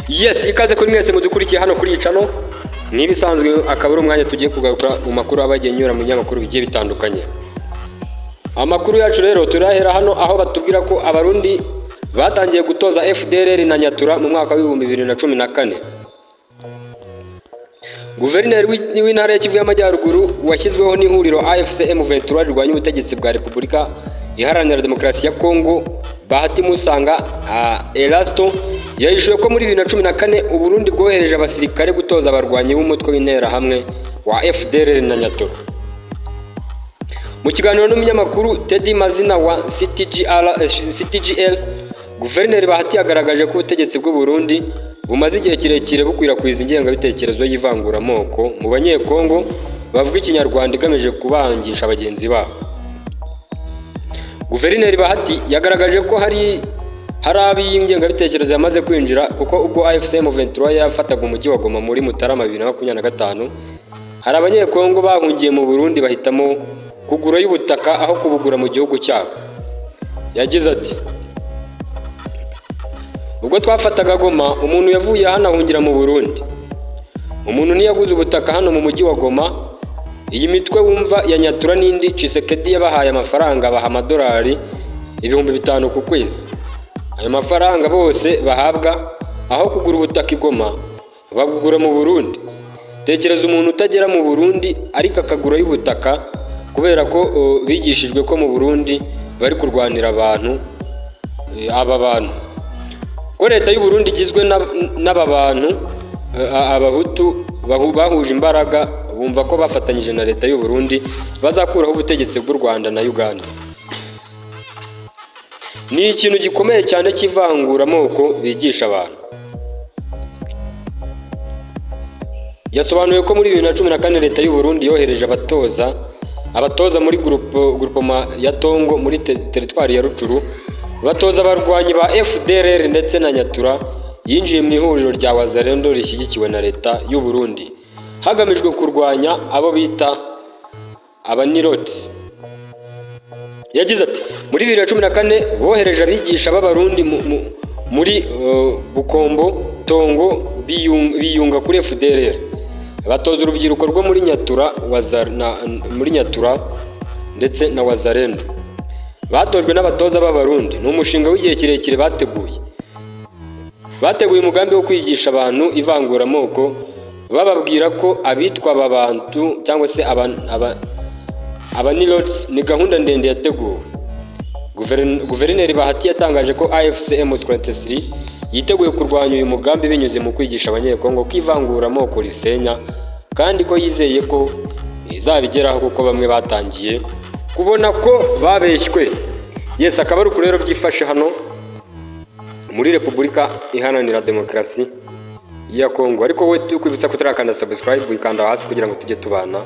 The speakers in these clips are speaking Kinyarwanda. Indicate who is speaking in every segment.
Speaker 1: Yes, ikaze kuri mwese mudukurikiye hano kuri iyi channel. Nk'ibisanzwe akaba ari umwanya tugiye kugaruka mu makuru aba agiye anyura mu binyamakuru bigiye bitandukanye. Amakuru yacu rero turahera hano aho batubwira ko Abarundi batangiye gutoza FDLR na Nyatura mu mwaka wa 2014. Guverineri w'intara ya Kivu y'Amajyaruguru washyizweho n'ihuriro AFC M23 rirwanya ubutegetsi bwa Repubulika Iharanira Demokarasi ya Kongo, Bahati Musanga Erasto, yahishuye ko muri 2014 Uburundi bwohereje abasirikare gutoza abarwanyi b'umutwe w'interahamwe wa FDLR na Nyatura. Mu kiganiro n'umunyamakuru Teddy Mazina wa CTGR, CTGL, Guverineri Bahati yagaragaje ko ubutegetsi bw'u Burundi bumaze igihe kirekire bukwirakwiza ingengabitekerezo y'ivanguramoko mu Banyekongo bavuga Ikinyarwanda igamije kubangisha bagenzi babo. Guverineri Bahati yagaragaje ko hari ab'iyi ngengabitekerezo yamaze kwinjira, kuko ubwo AFC M23 yafataga umujyi wa Goma muri Mutarama 2025, hari Abanyekongo bahungiye mu Burundi bahitamo kugurayo ubutaka aho kubugura mu gihugu cyabo. Yagize ati: "Ubwo twafataga Goma, umuntu yavuye hano ahungira mu Burundi. Umuntu ntiyaguze ubutaka hano mu mujyi wa Goma. Iyi mitwe wumva ya Nyatura n'indi, Tshisekedi yabahaye amafaranga, abaha amadolari 5000 ku kwezi. Ayo mafaranga bose bahabwa, aho kugura ubutaka i Goma babugura mu Burundi. Tekereza umuntu utagera mu Burundi ariko akagurayo ubutaka kubera ko bigishijwe ko mu Burundi bari kurwanira abantu, aba bantu, ko leta y'u Burundi igizwe n'aba bantu, Abahutu bahuje imbaraga, bumva ko bafatanyije na leta y'u Burundi bazakuraho ubutegetsi bw'u Rwanda na Uganda. Ni ikintu gikomeye cyane cy'ivanguramoko bigisha abantu." Yasobanuye ko muri 2014 leta y'u Burundi yohereje abatoza muri groupement ya Tongo muri teritwari ya Rutshuru, batoza abarwanyi ba FDLR ndetse na Nyatura yinjiye mu ihuriro rya Wazalendo rishyigikiwe na leta y'u Burundi, hagamijwe kurwanya abo bita abaniroti. Yagize ati: "Muri 2014 bohereje abigisha b'Abarundi muri Bukombo, Tongo, biyunga kuri FDLR, batoza urubyiruko rwo muri Nyatura muri Nyatura ndetse na Wazalendo. Batojwe n'abatoza b'Abarundi. Ni umushinga w'igihe kirekire bateguye. Bateguye umugambi wo kwigisha abantu ivanguramoko, bababwira ko abitwa aba bantu cyangwa se abaniroti. Ni gahunda ndende yateguwe." Guverineri Bahati yatangaje ko AFC M23 yiteguye kurwanya uyu mugambi binyuze mu kwigisha Abanyekongo ko ivanguramoko risenya, kandi ko yizeye ko izabigeraho kuko bamwe batangiye kubona ko babeshywe. Yes, akaba ari uku rero byifashe hano muri Repubulika Iharanira Demokarasi ya Kongo. Ariko wowe tukwibutsa ko utarakanda subscribe, wikanda hasi kugira ngo tujye tubana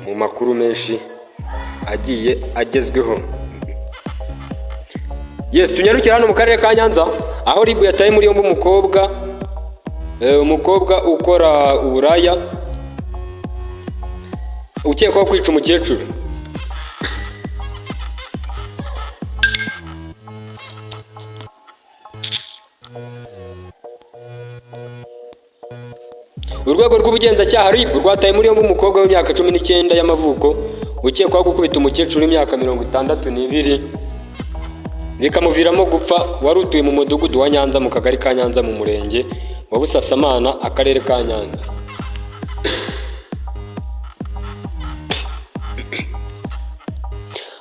Speaker 1: mu makuru menshi agiye agezweho. Yes, tunyarukire hano mu karere ka Nyanza aho RIB yataye muri yombi umukobwa ukora uburaya ukekwaho kwica umukecuru. Urwego rw'ubugenzacyaha RIB rwataye muri yombi umukobwa w'imyaka 19 y'amavuko ukekwaho gukubita umukecuru w'imyaka 62 bikamuviramo gupfa, wari utuye mu mudugudu wa Nyanza, mu kagari ka Nyanza, mu murenge wa Busasamana, akarere ka Nyanza.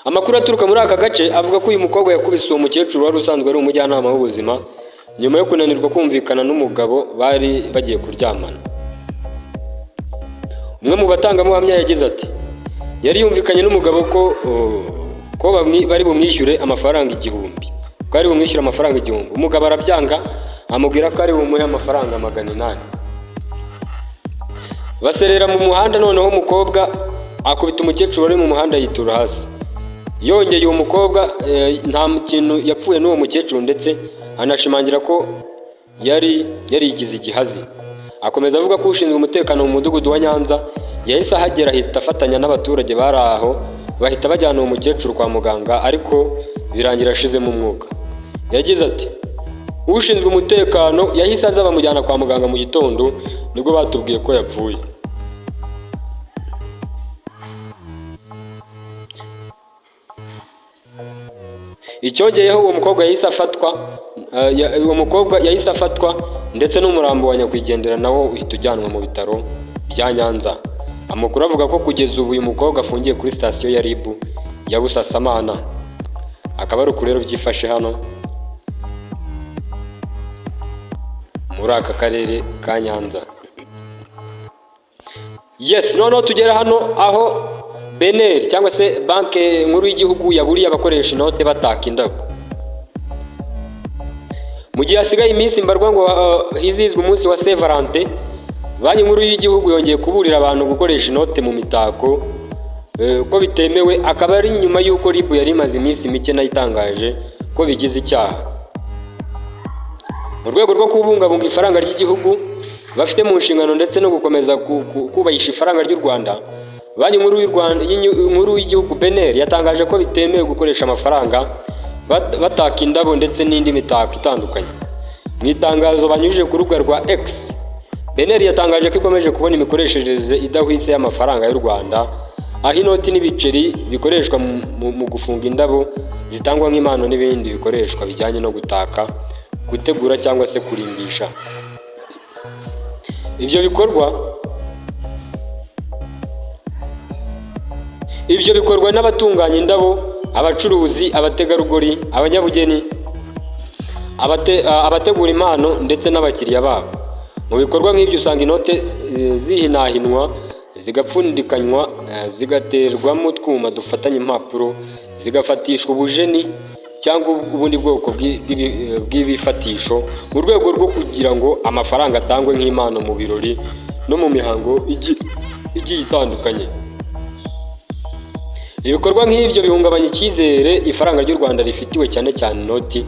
Speaker 1: Amakuru aturuka muri aka gace avuga ko uyu mukobwa yakubise uwo mukecuru wari usanzwe ari umujyanama w'ubuzima, nyuma yo kunanirwa kumvikana n'umugabo bari bagiye kuryamana. Umwe mu batangabuhamya yagize ati: "Yari yumvikanye n'umugabo ko bari bumwishyure amafaranga 1000, ko ari bumwishyure amafaranga 1000. Umugabo arabyanga, amubwira ko ari bumuhe amafaranga 800. Baserera mu muhanda, noneho umukobwa akubita umukecuru wari mu muhanda yitura hasi. Yongeye uwo mukobwa nta kintu yapfuye n'uwo mukecuru, ndetse anashimangira ko yari yarigize igihazi." Akomeza avuga ko ushinzwe umutekano mu mudugudu wa Nyanza yahise ahagera, ahita afatanya n'abaturage bari aho, bahita bajyana uwo mukecuru kwa muganga, ariko birangira ashizemo umwuka. Yagize ati: Ushinzwe umutekano yahise aza, bamujyana kwa muganga. Mu gitondo nibwo batubwiye ko yapfuye. Icyongeyeho, uwo mukobwa yahise afatwa, ndetse n'umurambo wa nyakwigendera nawo uhita ujyanwa mu bitaro bya Nyanza. Amakuru avuga ko kugeza ubu uyu mukobwa afungiye kuri sitasiyo ya RIB ya Busasamana. Akaba ari uku rero byifashe hano muri aka karere ka Nyanza. Yes, noneho tugera hano aho BNR cyangwa se Banki Nkuru y'Igihugu yaburiye abakoresha inote bataka indabo. Mu gihe hasigaye iminsi mbarwa ngo hizihizwe umunsi wa Saint Valentin, Banki Nkuru y'Igihugu yongeye kuburira abantu gukoresha inote mu mitako ko bitemewe. Akaba ari nyuma y'uko RIB yari imaze iminsi mike nayo itangaje ko bigize icyaha. Mu rwego rwo kubungabunga ifaranga ry'igihugu bafite mu nshingano ndetse no gukomeza kubahisha ifaranga ry'u Rwanda, Banki Nkuru y'Igihugu BNR yatangaje ko bitemewe gukoresha amafaranga bataka indabo ndetse n'indi mitako itandukanye. Mu itangazo banyujije ku rubuga rwa X, BNR yatangaje ko ikomeje kubona imikoreshereze idahwitse y'amafaranga y'u Rwanda, aho inoti n'ibiceri bikoreshwa mu gufunga indabo zitangwa nk'impano n'ibindi bikoreshwa bijyanye no gutaka, gutegura cyangwa se kurimbisha. Ibyo bikorwa n'abatunganya indabo, abacuruzi, abategarugori, abanyabugeni, abategura impano ndetse n'abakiriya babo. Mu bikorwa nk'ibyo usanga inote zihinahinwa, zigapfundikanywa, zigaterwamo utwuma dufatanya impapuro, zigafatishwa ubujeni cyangwa ubundi bwoko bw'ibifatisho mu rwego rwo kugira ngo amafaranga atangwe nk'impano mu birori no mu mihango igiye itandukanye. Ibikorwa nk'ibyo bihungabanya icyizere ifaranga ry'u Rwanda rifitiwe, cyane cyane inoti,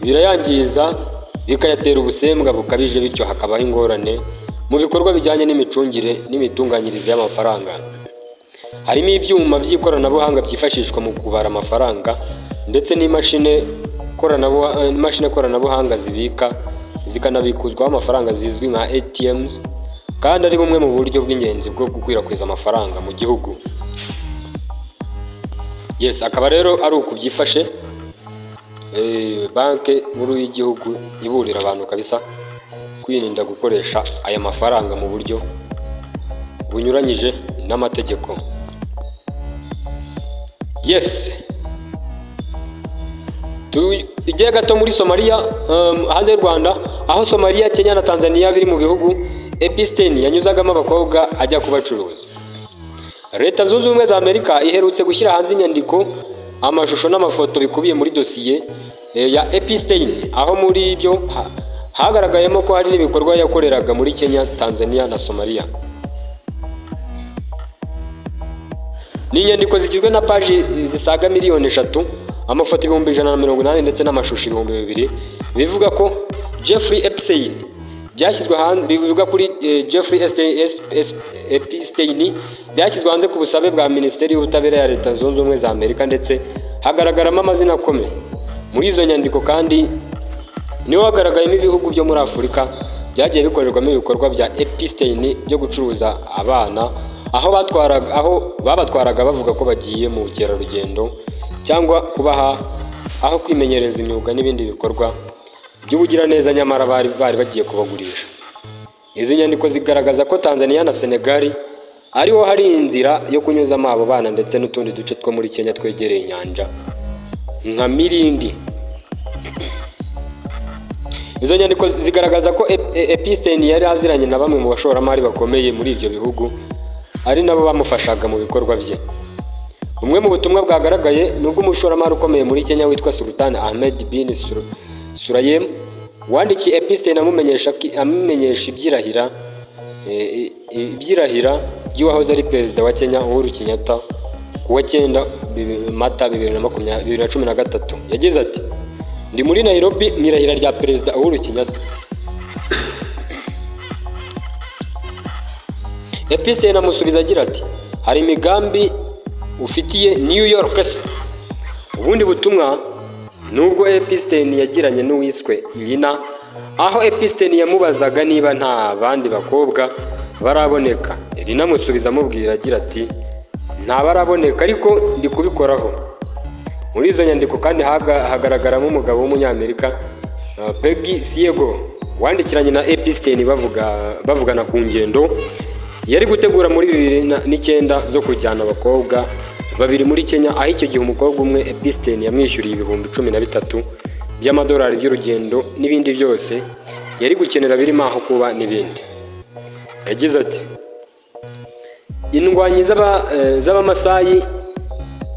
Speaker 1: birayangiza, bikayatera ubusembwa bukabije, bityo hakabaho ingorane mu bikorwa bijyanye n'imicungire n'imitunganyirize y'amafaranga, harimo ibyuma by'ikoranabuhanga byifashishwa mu kubara amafaranga ndetse n'imashini koranabuhanga zibika zikanabikuzwaho amafaranga zizwi nka ATMs, kandi ari bumwe mu buryo bw'ingenzi bwo gukwirakwiza amafaranga mu gihugu. Yes, akaba rero ari uku byifashe. Banki Nkuru y'Igihugu iburira abantu kabisa kwirinda gukoresha aya mafaranga mu buryo bunyuranyije n'amategeko. Yes, tujye gato muri Somaliya, hanze y'u Rwanda, aho Somaliya, Kenya na Tanzania biri mu bihugu Epstein yanyuzagamo abakobwa ajya kubacuruza. Leta Zunze Ubumwe za Amerika iherutse gushyira hanze inyandiko, amashusho n'amafoto bikubiye muri dosiye ya Epstein, aho muri byo hagaragayemo ko hari n'ibikorwa yakoreraga muri Kenya, Tanzania na Somalia. Ni inyandiko zigizwe na paji zisaga miliyoni 3, amafoto 180,000 ndetse n'amashusho 2000, bivuga ko Jeffrey Epstein byashyizwe hanze, bivuga kuri Jeffrey Epstein, byashyizwe hanze ku busabe bwa Minisiteri y'Ubutabera ya Leta Zunze Ubumwe za Amerika, ndetse hagaragaramo amazina akomeye. Muri izo nyandiko kandi niho hagaragayemo ibihugu byo muri Afurika byagiye bikorerwamo ibikorwa bya Epstein byo gucuruza abana, aho babatwaraga bavuga ko bagiye mu bukerarugendo cyangwa kubaha aho kwimenyereza imyuga n'ibindi bikorwa by'ubugiraneza, nyamara bari bagiye kubagurisha. Izi nyandiko zigaragaza ko Tanzania na Senegal ariho hari inzira yo kunyuzamo abo bana, ndetse n'utundi duce two muri Kenya twegereye inyanja nka Mirindi. Izo nyandiko zigaragaza ko Epstein yari aziranye na bamwe mu bashoramari bakomeye muri ibyo bihugu, ari nabo bamufashaga mu bikorwa bye. Bumwe mu butumwa bwagaragaye ni ubw'umushoramari ukomeye muri Kenya witwa Sultan Ahmed bin Sulayem, wandikiye Epstein amumenyesha iby'irahira ry'uwahoze ari perezida wa Kenya Uhuru Kenyatta ku wa 9 Mata 2013. Yagize ati: "Ndi muri Nairobi mu irahira rya Perezida Uhuru Kenyatta." Epstein amusubiza agira ati: "Hari imigambi ufitiye New York se?" Ubundi butumwa Nubwo Epstein yagiranye n'uwiswe Irina, aho Epstein yamubazaga niba nta bandi bakobwa baraboneka, Irina amusubiza amubwira agira ati: "Ntabaraboneka, ariko ndi kubikoraho." Muri izo nyandiko kandi hagaragaramo umugabo w'Umunyamerika, Peggy Siegel, wandikiranye na Epstein bavugana ku ngendo yari gutegura muri 2009 zo kujyana abakobwa babiri muri Kenya, aho icyo gihe umukobwa umwe Epstein yamwishyuriye 13,000 by'amadolari by'urugendo n'ibindi byose yari gukenera birimo aho kuba n'ibindi. Yagize ati: "Indwanyi z'Abamasayi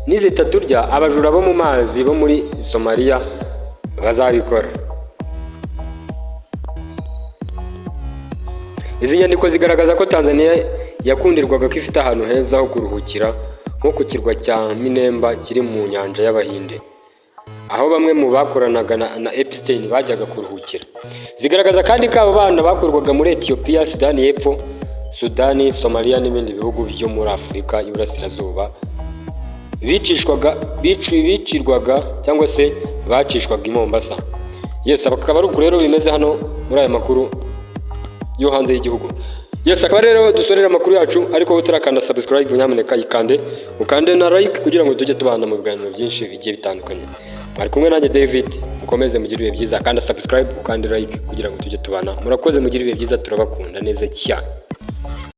Speaker 1: nizitaturya, abajura bo mu mazi bo muri Somaliya bazabikora." Izi nyandiko zigaragaza ko Tanzania yakundirwaga ko ifite ahantu heza ho kuruhukira, nko ku kirwa cya Mnemba kiri mu nyanja y'Abahinde, aho bamwe mu bakoranaga na Epstein bajyaga kuruhukira. Zigaragaza kandi ko abo bana bakurwaga muri Ethiopia, Sudani y'Epfo, Sudani, Somalia n'ibindi bihugu byo muri Afurika y'Iburasirazuba, bicishwaga bicirwaga cyangwa se bacishwaga i Mombasa. Yes, akaba ari uku rero bimeze hano muri aya makuru yo hanze y'igihugu. Yes, akaba rero dusorera amakuru yacu, ariko utarakanda subscribe, nyamuneka yikande, ukande na like kugira ngo tujye tubana mu biganiro byinshi bigiye bitandukanye. Mwari kumwe nanjye David, mukomeze mugire ibihe byiza. Kanda subscribe, ukande like kugira ngo tujye tubana. Murakoze, mugire ibihe byiza, turabakunda neza cyane.